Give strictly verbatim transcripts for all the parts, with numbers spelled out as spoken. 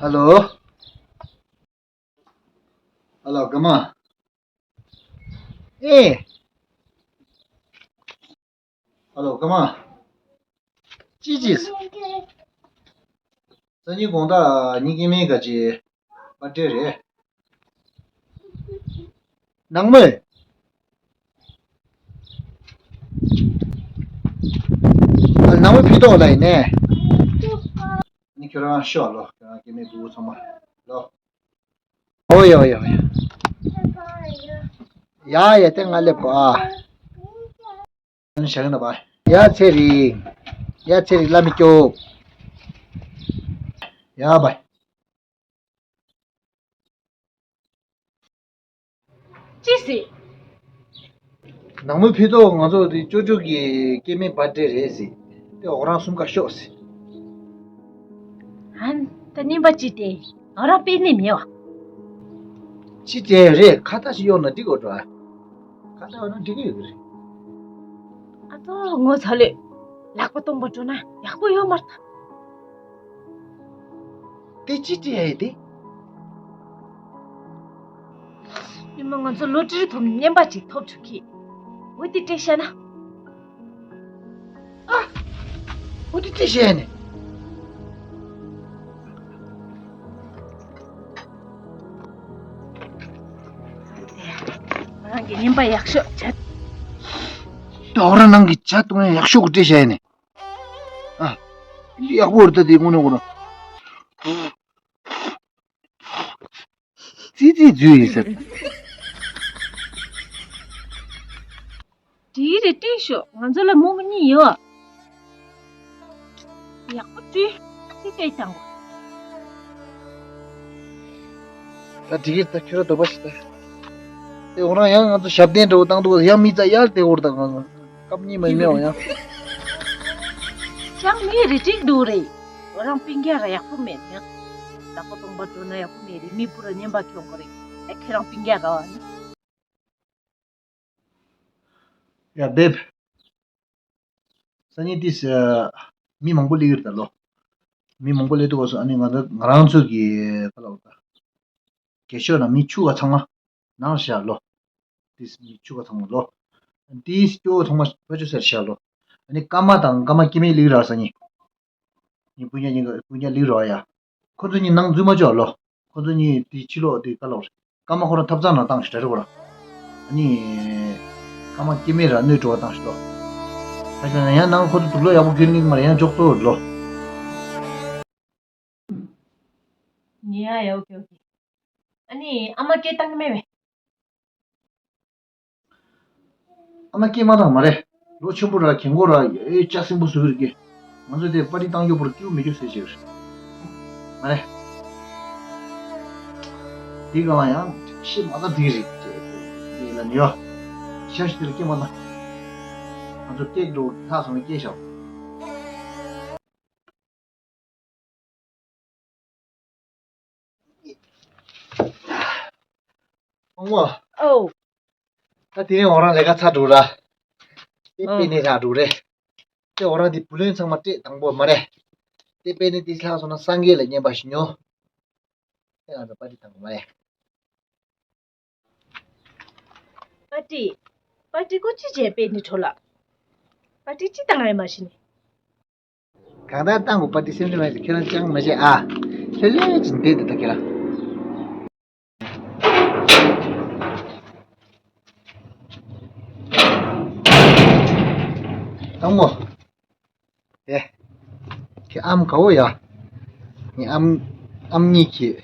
ཧ་ལོ། ཨ་ལ་ག་མ། ཨེ། ཨ་ལོ་ག་མ། ཅི་ཅི། སང་ཉིན་དགོང་དག་ངའི་སྐྱེ་དམན་ག་ཅི་པར་ཊི་རེད། ནང་མི། ཨ་ནང་མི་ཕི་ཏོག་ལ་ཡིན་ནས། ནི་ཁྱོད་རང་ཤོག་ལོ། ཁྱོད་རང་སྐྱེ་དམན་བུ་བུ་ཚང་མ་ལོ། ཨོ་ཡ་ཨོ་ཡ་ཨོ་ཡ། ཡ་ཡ་དེ་ང་སླེབས་གོ་ཨ། ཨ་ནི་ཞག་ན་བ། ཡ་ཚེ་རིང་། ཡ་ཚེ་རིང་བླ་མི་སྐྱོ། ཡ་བ། ཅི་ཟེར། ནང་མི་ཕི་ཏོག་ང་ཚོ་དེ་ཅོ་ཅོ་གི་སྐྱེ་དམན་པར་ཊི་རེད་ཟེར། དེ་འོ་རང་གསུམ་ཀ་ཤོག་ཟེར། ཨན། ད་རྙིང་པ་ཅི་སྟེ་ང་རང་པེ་ནི་མེད་བ། ཅི་སྟེ་རེད། ཁ་བརྡ་ཞིག་གཡོག་ན་འགྲིག་གོ་འགྲོ་ཨ། ཁ་བརྡ་གཡོག་ན་འགྲིག་གི་ཡོད་གི་རེད། ཨ་ཏོ་ངོ་ཚ་ལོས། ལག་པ་སྟོང་པ་འགྲོ་ན་ཡག་པོ་ཡོད་མ་རེད་ད། དེ་ཅི་སྟེ་ཡ་ཡི་དེ། ཉི་མ་ང་ཚོ་ལོ་ཊི་རི་ཐོབ་ནས་རྔན་པ་ཅིག་ཐོབ་ཆོག་གི། འོ་དེ་སྤྲད་བཞག་ན། ཨ། འོ་དེ་སྤྲད་བཞག་ནས། ང་རང་གི་རྔན་པ་ཡག་ཤོས་བྱ། ད་འོ་རང་ནང་གི་ཇ་བཏུང་ཡག་ཤོས་ཀྱི་སྤྲད་བཞག་ནས། ཨ། ཡག་པོ་རེད་ད་དེ་དངོས་གནས་དངོས་གནས། ཙི་ཙི་འཛུལ་ཡིན་ཟེར། འགྲིག་རེད་སྤྲད་ཤོག་ང་ཚོ་ལ་རྨོ་མོ་གཉིས་ཡོད། ཡག་པོ་བཀྲུས། ཙི་ཙི་བཏང་གོ། ད་འགྲིག་གི་ད་ཁྱོད་ར་འདོད་པ་ཞིག་ད། དེ་འོ་རང་ཡང་ང་ཚོ་ཞབས་བརྟན་འདྲ་བོ་བཏང་འདུག་ཡང་མི་ཚ་ཡར་དེ་འོར་ད་ང་ཚོ་སྐབས་གཉིས་མ་མེད་འོ་ཡང་། ཅང་མི་རེ་ཅིག་འདུག་རེད། འོ་རང་སྤུན་ཀྱག་ར་ཡག་པོ་མེད་ཡང་། ལག་པ་སྟོང་པ་འགྲོ་ན་ཡག་པོ་མེད་རེད། མི་བུ་ར་རྔན་པ་ཁྱོང་གོ་རེད། ཨེ་ཁྱེད་རང་སྤུན་ཀྱག་ར་བ་ནི། ཡ་བེབ། སང་ཉིན་ཏིས་མི་མང་པོ་སླེབས་ཡོད་རེད་ད་ལོ། མི་མང་པོ་སླེབས་འདུག་ག་སོ། ཨ་ནི་ང་ཚོ་ང་རང་ཚོ་གི་ཁ་ལ་འོ་ད། རྒས་ཤོས་ན་མི་ཆུ་ག་ཚང་མ་ནང་བཞག་ལོ། ཏིས་མི་ཆུ་ག་ཚང་མ་ལོ། ཏིས་སྐྱོ་བོ་ཚང་མ་ཕ་ཆུ་སེར་བཞག་ལོ། ཨ་ནི་ཀརྨ་དང་ཀརྨ་སྐྱེ་དམན་སླེབས་ར་སང་ཉིན། ངའི་སྤུན་ཀྱག་གཉིས་ཀ་སྤུན་ཀྱག་ལིའུ་རོ་ཡ། ཁོ་ཚོ་གཉིས་ནང་འཛུལ་མ་ཆོག་ལོ། ཁོ་ཚོ་གཉིས་དེ་ཕྱི་ལོགས་དེ་ཀ་ལོག་རེད། ཀརྨ་ཁོ་རང་ཐབ་ཚང་ནང་བཏང་ཞིག་གྲ་རེ་ཁོ་རང་། ཨ་ནི། ཀརྨ་སྐྱེ་དམན་ར་གནོད་འགྲོ་བ་བཏང་ཞིག་ལོ། ད་ཞག་ན་ཡང་ནང་ཁོ་ཚོ་དུག་ལོག་ཡག་པོ་གྱོན་གྱི་མ་རེད། ཡང་འཇོག་གཙོ་བོ་རེད་ལོ། ཉེ་ཡ་ཡ་ཨོ་ཀེ་ཨོ་ཀེ། ཨ་ནི་ཨ་མ་སྐད་བཏང་གི་མེད་པས། ཨ་མ་སྐད་མ་བཏང་མ་རེད། ལོ་ཆེན་པོ་ར་གྱོན་གོས་ར་ཨེ་ལྕགས་སྲིན་པོ་བཟོ་གི་རེད་ཀྱེ། ང་ཚོ་དེ་པར་ཊི་བཏང་རྒྱུ་བོར་སྐྱིད་པོ་མེད་རྒྱུ་ཟེར་ཞིག་རེད། མ་རེད། དེ་ག་ལ་ཡང་ཤེས་མ་ད་དེ་རེད་ཀྱེ། དེ་ལ་ཉོ། ཤ་ཤི་དེ་ལ་སྐད་མ་བཏང་། ང་ཚོ་སྐད་འགྲོ་ལྷག་སོང་བའི་སྐད་ཤོག་དབང་མོ། ཨོ། ད་དེ་རིང་འོ་རང་ལས་ཀ་ཚར་འགྲོ་ར། དེ་ཨོ། པེ་ནེ་ཚར་འགྲོ་རེད། དེ་འོ་རང་དེ་བུ་ལོན་ཚང་མ་སྤྲད་དང་པོ་མ་རེད། དེ་པེ་ནེ་དེ་ལྷག་སོང་ན་སངས་རྒྱས་ལ་བསྙེན་པ་ཞིག་ཉོ། དེ་ང་ཚོ་པར་ཊི་བཏང་གི་མ་རེད། པར་ཊི། པར་ཊི་ཀོ་ཅི་བྱས་པེ་ནེ་འཕྲོ་ལ། པར་ཊི་ཅི་བཏང་ཡ་མ་ཤི་ནི། གང་ལྟར་བཏང་དགོས་པ་དེ་སེམས་ཁྲལ་མ་བྱེད། ཁྱེད་རང་ཅང་མ་བྱེད་ཨ། ལྷོད་ལྷོད་ཅིག་བསྡད་དེ་ད་ཁྱེད་རང་། དང་མོ། དེ། ཁྱེད་ཨམ་ག་བོ་ཡ། ངའི་ཨམ། ཨམ་གཉིས་ཁྱེད།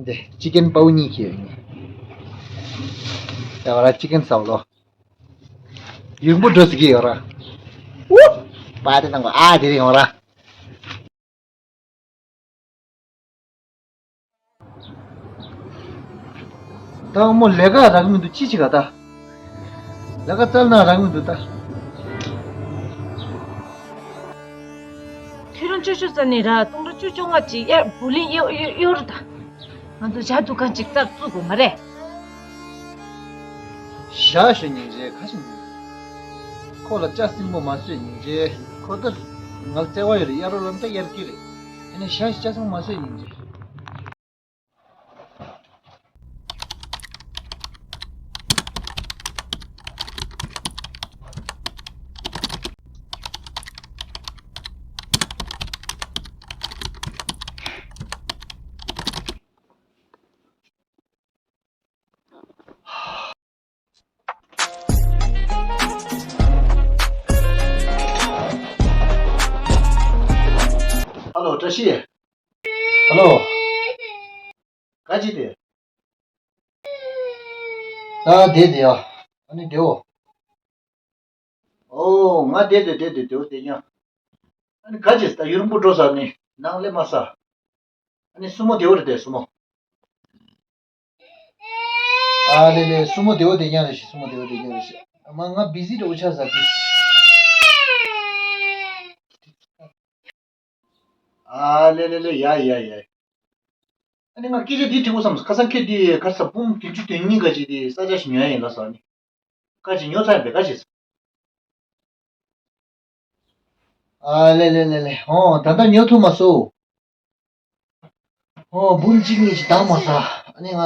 འདི་ཅི་ཀན་པའུ་གཉིས་ཁྱེར་ཡིན། ད་བ་ར་ཅི་ཀན་ཟ་བ་ལོ། ཡུང་པོ་འགྲོ་ཟིག་གི་ཡོད་ར། ཨུ། པ་དེ་དང་གོ་ཨ་དེ་རིང་ཡོང་ར། ད་མོ་ལས་ཀ་རག་མི་འདུག་ཅི་ཅི་ག་ད། ལས་ཀ་བཙལ་ན་རག་གི་འདུག་ད། ཁྱོད་རང་བཅུ་ཤོག་ཙམ་ནས་ར་སྟོང་ཕྲག་བཅུ་བཅོ་ལྔ་ཅིག་གཡར་བུ་ལིན་གཡོ་གཡོ་གཡོ་རུ་ད། ང་ཚོ་ཇ་འདུ་ཁང་ཅིག་རྩར་བཙུགས་དགོས་མ་རེད། ཞག་ཞོ་སྙིང་རྗེ་ཁ་ཞིག་མི། ཁོ་ལ་ལྕགས་སྲིན་པོ་མ་བཟོས་སྙིང་རྗེ། ཁོ་ད་ང་ལ་བརྩེ་བ་ཡོད་རེད། གཡར་རོགས་ལབ་ད་གཡར་གྱི་རེད། ཨ་ནི་ཞག་ཞིག་ལྕགས་སྲིན་པོ་མ་བཟོས་སྙིང་རྗེ། ཧ་ལོ། བཀྲ་ཤིས། ཧ་ལོ། ག་ཅི་དེ། ད་བསྡད་དེ་ཡ། ཨ་ནི་བསྡད་འོ། ཨོ། ང་བསྡད་དེ་བསྡད་དེ་བསྡད་འོ་བསྡད་ཀྱང་། ཨ་ནི་ག་ཅི་ད་ཡུན་རིང་པོ་འགྲོ་ས་ནི་ནང་སླེབས་མ་ས། ཨ་ནི་སྲུ་མོ་བསྡད་འོ་རེད་དེ་སྲུ་མོ། ཨ་ལེ་ལེ། སྲུ་མོ་བདེ་བོ་བསྡད་ཀྱང་རེད་ཤི། སྲུ་མོ་བདེ་བོ་བསྡད་ཀྱང་རེད་ཤི། ཨ་མ་ང་བི་ཟི་འདྲ་བོ་ཆགས་ས་དུས། ཨ་ལེ་ལེ་ལེ། ཡ་ཡ་ཡ། ཨ་ནི་ང་སྐད་ཆ་འདི་དྲི་དགོས་བསམ། ཁ་སང་ཁྱེད་འདི་གར་ས་འབུམ་བདུན་ཅུ་དོན་གཉིས་ག་ཅིག་དེ་ས་ཆ་ཞིག་ཉོ་ཡ་ཡིན་ལ་ས་ནི། ཁ་ཅིག་ཉོ་ཚར་ཡིན་པས་ཁ་ཅིག་ཨ་ལེ་ལེ་ལེ་ལེ། ཨོ་ད་ལྟ་ཉོ་ཐུབ་མ་སོང་། ཨོ་འབུམ་གཅིག་གཉིས་ཅིག་འདང་མ་ས། ཨ་ནི་ང་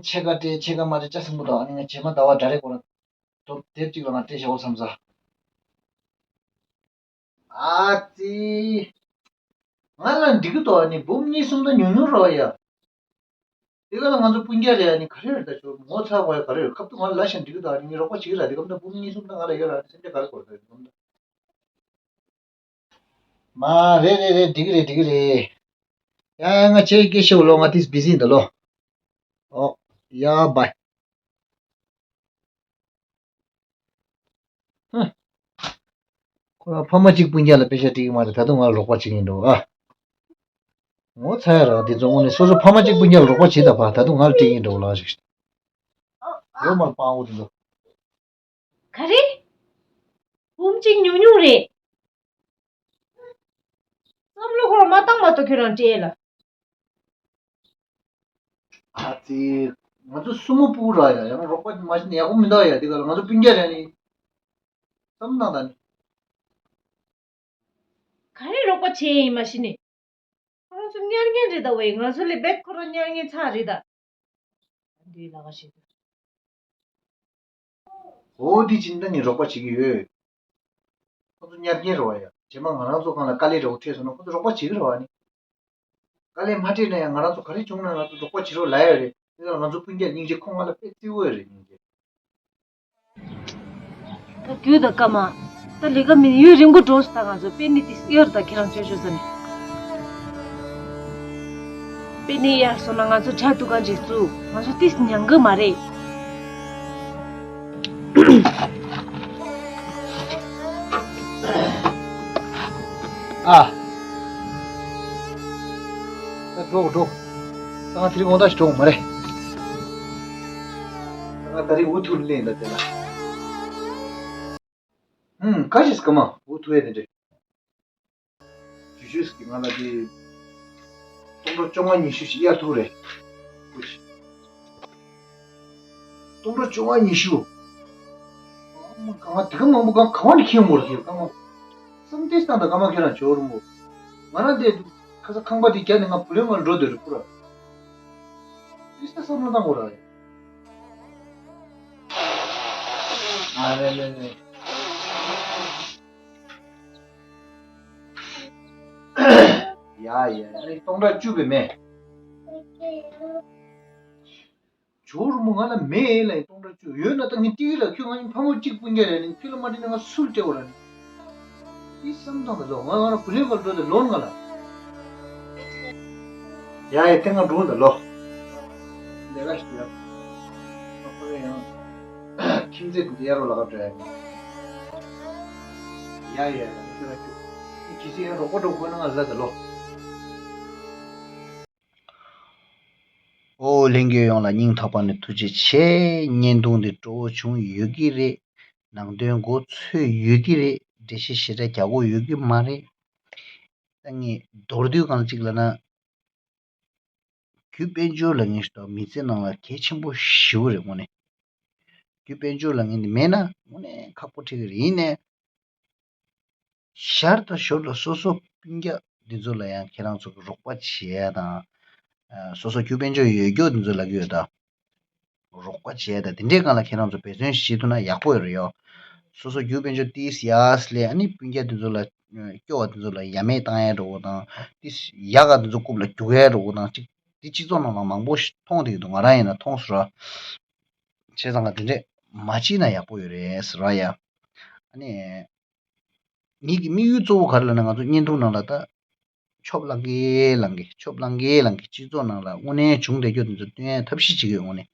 ཕྱེད་ཀ་སྤྲད་ཕྱེད་ཀ་མ་སྤྲད་ཅག་སྲིན་པོ་དང་། ཨ་ནི་ང་རྗེས་མ་ཟླ་བ་འདྲ་རེ་སྐོར་ལ་དོ་དེབ་གཅིག་ལ་ང་སྤྲད་བཞག་འོ་བསམ་ས། ཨ་ཙི། ང་ལ་འགྲིག་གི་འདུག་ཨ་ནི་འབུམ་གཉིས་གསུམ་ད་ཉུང་ཉུང་རོ་ཡ། དེ་ག་ལ་ང་ཚོ་སྤུན་ཀྱག་རེད། ཨ་ནི་ག་རེ་རེད་ད་ཆོ་ངོ་ཚ་བ་ཡ་ག་རེ་རེད། ཁབ་ཏུ་ང་ལ་ཞིང་འགྲིག་གི་འདུག་ཨ་ནི་ངས་རོགས་པ་བྱེད་ཀྱི་ར། དེ་གམ་ད་འབུམ་གཉིས་གསུམ་ད་ང་ལ་ཡོད་ར། སེམས་ཅན་ག་རེ་སྐོར་ད་དེ་གམ་ད། མ་རེད་རེད་རེད། འགྲིག་གི་རེད་འགྲིག་གི་རེད། ཡ་ང་ཁྱེད་སྐད་ཤེས་ལོ། ང་ཏིས་བི་ཟི་འདུག་ལོ། ཨོ། ཡ་བའི། ཧ། ཁོ་རང་ཕ་མ་གཅིག་སྤུན་ཀྱག་ལ་པེ་ཤ་སྤྲད་ཀྱི་མ་རེད། ད་དུང་ང་ལ་རོགས་པ་བྱེད་ཀྱིན་འགྲོ་ཨ། ངོ་ཚ་ཡ་ར་འདི་ཚོ་དངོས་གནས་སོ་སོ་ཕ་མ་གཅིག་སྤུན་ཀྱག་ལ་རོགས་པ་བྱེད་ད་བ། ད་དུང་ང་ལ་སྤྲད་ཀྱིན་འགྲོ་ལ་ཞིག་ཡོད་མ་རེད་སྤང་བོ་དེ་ཚོ། ག་རེ། འབུམ་གཅིག་ཉུང་ཉུང་རེད། བསམ་བློ་ཁོ་རང་མ་བཏང་མ་གཏོགས་ཁྱོད་རང་སྤྲད་ལ། ཨ་ཙི། ང་ཚོ་སྲུ་མོ་སྤུ་གུ་ར་ཡ་ཡང་རོགས་པ་མ་བྱས་ན་ཡག་པོ་མི་འདུག་ཡ། དེ་ག་ལ་ང་ཚོ་སྤུན་ཀྱག་རེད་ནི། བསམ་བཏང་ད་ནི། ག་རེ་རོགས་པ་བྱས་ཡིན་མ་གཞི་ནས། ཁོ་རང་ཚོ་གཉར་ངན་རེད་ད་བས། ང་ཚོ་ལས་རྦད་ཁོ་རང་གཉར་ངན་ཚ་རེད་ད། འདིའི་ལ་ཁ་ཞིག་ཏུ། འོ་འདི་ཅིན་ད་ནི་རོགས་པ་བྱེད་ཀྱི་ཡོད། ཁོ་ཚོ་གཉར་ངན་རེད་བ་ཡ། རྗེས་མ་ང་རང་ཚོ་སྒང་ལ་དཀའ་ལས་འདྲ་བོ་འཕྲད་སོང་ན་ཁོ་ཚོ་རོགས་པ་བྱེད་ཀྱི་རེད་བ་ནི། དཀའ་ལས་མ་འཕྲད་ན་ཡང་ང་རང་ཚོ་ག་རེ་བྱུང་ན་ང་ཚོ་རོགས་པ་བྱེད་རོགས་ལབ་ཡ་རེད། དེ་ལ་ང་ཚོ་སྤུན་ཀྱག་སྙིང་རྗེ་ཁོང་ང་ལ་དཔེ་བརྩི་བོ་ཡ་རེད་སྙིང་རྗེ། ད་རྒྱུ་ད་སྐར་མ། ད་ལས་ཀ་མི་ཡུན་རིང་པོ་འགྲོ་སོང་། ད་ང་ཚོ་པེ་ནི་ཏིས་གཡར་ད་ཁྱེད་རང་ཆོས་ཆོས་ཟ་ནས། པེ་ནི་གཡར་སོང་ན་ང་ཚོ་ཇ་འདུ་ཁང་ཅིག་བཙུགས། ང་ཚོ་ཏིས་ཉང་གི་མ་རེད། ཨ། ད་འགྲོ་འགྲོ། ད་ང་དེ་རིང་དགོང་དག་ཞིག་འགྲོ་དགོས་མ་རེད། ད་ང་ད་རིང་འུ་ཐུག་ལེན་ད་དེ་ལ། ཧུམ། ག་ཞིག་སྐར་མ་འུ་ཐུག་ཡས་དེ་འདྲས། ཇུ་ཇུས་ཀྱི་ང་ལ་དེ་སྟོང་ཕྲག་བཅོ་ལྔ་ཉི་ཤུ་ཞིག་གཡར་ཐུབ་རེད། སྟོང་ཕྲག་བཅོ་ལྔ་ཉི་ཤུ། ང་དེ་ག་མང་པོ་གང་ག་བ་ནས་ཁྱེར་མོ་རེད་ཁྱེར་སྐར་མ། སེམས་ཏིས་བཏང་དང་སྐར་མ་ཁྱེད་རང་ཇོ་རུ་མོ། ང་རང་དེ་ཁ་ས་ཁང་པ་དེ་བརྒྱབ་ནས་ང་བུ་ལོན་ང་འགྲོ་འདོད་རེད་པུ་ར། ཏིས་ད་བསམ་བློ་བཏང་དགོས་ར། ཨ་རེ་རེ་རེ། ཡ་ཡ་ཡ། སྟོང་ཕྲག་བཅུ་བས་མེད། ཇོ་རུ་མོ་ང་ལ་མེད་ལ་ཡིན། སྟོང་ཕྲག་བཅུ་ཡོད་ན་ད་ངས་ཏིག་ལ་ཁྱོད་ང་གཉིས་ཕ་མ་གཅིག་སྤུན་ཀྱག་རེད་ནི། ཁྱོད་ལ་མ་སྤྲད་ན་ང་སུ་ལ་སྤྲད་དགོས་ར་ནི། འདི་བསམ་བཏང་ད་ལོ། ང་ང་རང་བུ་ལོན་ག་ལ་འགྲོ་དེ་ལོན་ང་ལ། ཡ་ཡ་དེ་ང་འགྲོ་ད་ལོ། ལས་ཀ་ཞིག་ཡ། ང་ཁོ་རེ་ཡང་ཁྱིམ་མཚེས་དེ་གཡར་རོགས་ལ་ག་འགྲོ་ཡ། ཡ་ཡ་ཡ་ཁྱོད་ལ་ཁྱོད་ཁྱི་སི་ཡང་རོགས་པ་འགྲོ་དགོས་ན་ང་ལ་ད་ལོ། ཨོ། ལྷན་རྒྱས་ཡོངས་ལ་སྙིང་ཐག་པ་ནས་ཐུགས་རྗེ་ཆེ། བརྙན་ཐུང་འདི་སྤྲོ་བོ་བྱུང་ཡོད་ཀྱི་རེད། ནང་དོན་མགོ་ཚོས་ཡོད་ཀྱི་རེད། འགྲེལ་བཤད་ཞེ་དྲག་རྒྱག་དགོས་ཡོད་ཀྱི་མ་རེད། ད་ངས་མདོར་བསྡུས་གང་ཅིག་ལབ་ན། རྒྱུ་དཔལ་འབྱོར་ལབ་མཁན་ཞིག་ད་མི་ཚེ་ནང་ལ་གལ་ཆེན་པོ་ཞེ་པོ་རེད་དངོས་གནས། རྒྱུ་དཔལ་འབྱོར་ལབ་མཁན་འདི་མེད་ན་དངོས་གནས་ཁག་པོ་འཕྲད་ཀྱི་རེད། ཡིན་ནའི། ཞར་དང་ཞོར་ལ་སོ་སོ་སྤུན་ཀྱག་འདི་ཚོ་ལ་ཡང་ཁྱེད་རང་ཚོ་གི་རོགས་པ་བྱེད་ཡ་དང་། ཨ། སོ་སོ་རྒྱུ་དཔལ་འབྱོར་ཡོད་རྒྱུ་འདི་ཚོ་ལབ་ཀྱི་ཡོད་ད། རོགས་པ་བྱས་དང་དེ་འདྲའི་སྒང་ལ་ཁྱེད་རང་ཚོ་འབད་བརྩོན་བྱེད་ཐུབ་ན་ཡག་པོ་ཡོད་རེད་ཡོ། སོ་སོ་རྒྱུ་དཔལ་འབྱོར་ཏིས་ཡ་སི་ལས་ཨ་ནི་སྤུན་ཀྱག་དེ་ཚོ་ལ་སྐྱོ་བ་དེ་ཚོ་ལ་ཡ་མེད་བཏང་ཡ་འགྲོ་བོ་དང་ཏིས་ཡ་ག་དེ་ཚོ་རྐུབ་ལ་རྒྱུག་ཡ་འགྲོ་བོ་དང་ཅིག་དེ་སྤྱི་ཚོགས་ནང་ལ་མང་པོ་ཞིག་མཐོང་བསྡད་ཀྱི་འདུག་ང་རང་ཡིན་ན་མཐོང་སོང་ར། བྱས་ཙང་ལ་དེ་འདྲས་མ་བྱེད་ན་ཡག་པོ་ཡོད་རེད་ཟེར་བ་ཡ། ཨ་ནི། ངེད་ཀྱི་དམིགས་ཡུལ་གཙོ་བོ་ག་རེ་ལབ་ན་ང་ཚོ་བརྙན་ཐུང་ནང་ལ་ད། ཆོབ་ལང་གེ་ལང་གེ་ཆོབ་ལང་གེ་ལང་གེ་སྤྱི་ཚོགས་ནང་ལ་དངོས་གནས་བྱུང་བསྡད་རྒྱུ་དེ་ཚོ་སྟོན་ཡ་ཐབས་ཤེས་བྱེད་ཀྱི་ཡོད་དངོས་གནས།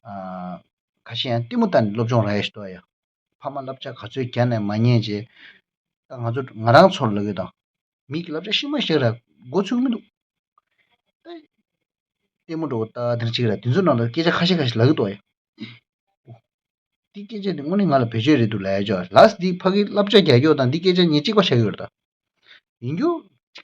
ཨ། ཁ་ཤས་ཡང་གཏི་མུག་བཏང་ནས་སློབ་སྦྱོང་རག་ཡ་ཞིག་འདུག་ཡ། ཕ་མ་བསླབ་བྱ་ག་ཚོད་རྒྱག་ནས་མ་ཉན་བྱས། ད་ང་ཚོ་ང་རང་ཚོར་ལབ་ཡོད་དང་། མི་གི་བསླབ་བྱ་ཤི་མ་ཤི་ར་མགོ་ཚོས་མི་འདུག་ད། ལྟད་མོ་འགྲོ་ལྟ་དེར་ཅིག་ར་དེ་ཚོ་ནང་ལ་སྐད་ཆ་ཁ་ཤས་ཁ་ཤས་ལབ་ཀྱི་འདུག་ཡ། འདི་སྐད་ཆ་འདི་དངོས་གནས་ང་ལ་བེད་སྤྱོད་རེད་འདུག་ལབ་ཡ་ཅོ་ལགས་འདི་ཕ་གི་བསླབ་བྱ་རྒྱག་རྒྱུ་དང་འདི་སྐད་ཆ་ཉེ་གཅིག་པ་ཆགས་ཡོད་རེད་ད། ཡིན་རྒྱུ།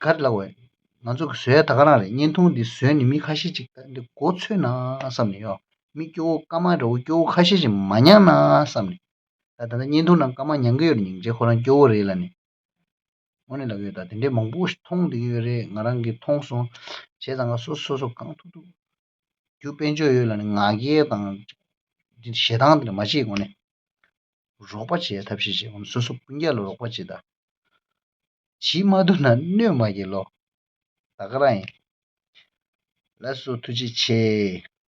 ག་རེ་ལབ་དགོས། ང་ཚོ་གི་བཟོ་ཡ་ད་ག་རང་རེད། བརྙན་ཐུང་འདི་བཟོས་ནས་མི་ཁ་ཤས་ཅིག་ད་འདི་མགོ་ཚོས་ན་བསམ་ནས་ཡོ། མི་སྐྱོ་བོ་སྐར་མ་འདྲ་བོ་སྐྱོ་བོ་ཁ་ཤས་ཅིག་མ་མྱངས་ན་བསམ་ནས། ད་ད་ལྟ་བརྙན་ཐུང་ནང་སྐར་མ་མྱངས་ཀྱི་ཡོད་རེད། སྙིང་རྗེ་ཁོ་རང་སྐྱོ་བོ་རེད་ལབ་ནས། དངོས་གནས་ལབ་ཡོད་ད་དེ་འདྲའི་མང་པོ་ཞིག་མཐོང་བསྡད་ཀྱི་ཡོད་རེད། ང་རང་གིས་མཐོང་སོང་། བྱས་ཙང་ང་སོ་སོ་སོ་གང་ཐུབ་ཐུབ། རྒྱུ་དཔལ་འབྱོར་ཡོད་ལབ་ནས་ང་རྒྱལ་དང་། ཞེ་སྡང་དེ་འདྲ་མ་བྱེད་དངོས་གནས། རོགས་པ་བྱེད་ཐབས་ཤེས་བྱེད་དངོས་གནས་སོ་སོ་སྤུན་ཀྱག་ལ་རོགས་པ་བྱེད་ད། བྱེད་མ་ཐུབ་ན་གནོད་མ་སྐྱེལ་ལོ། ད་ག་རང་ཡིན། ལགས་སོ་ཐུགས་རྗེ་ཆེ།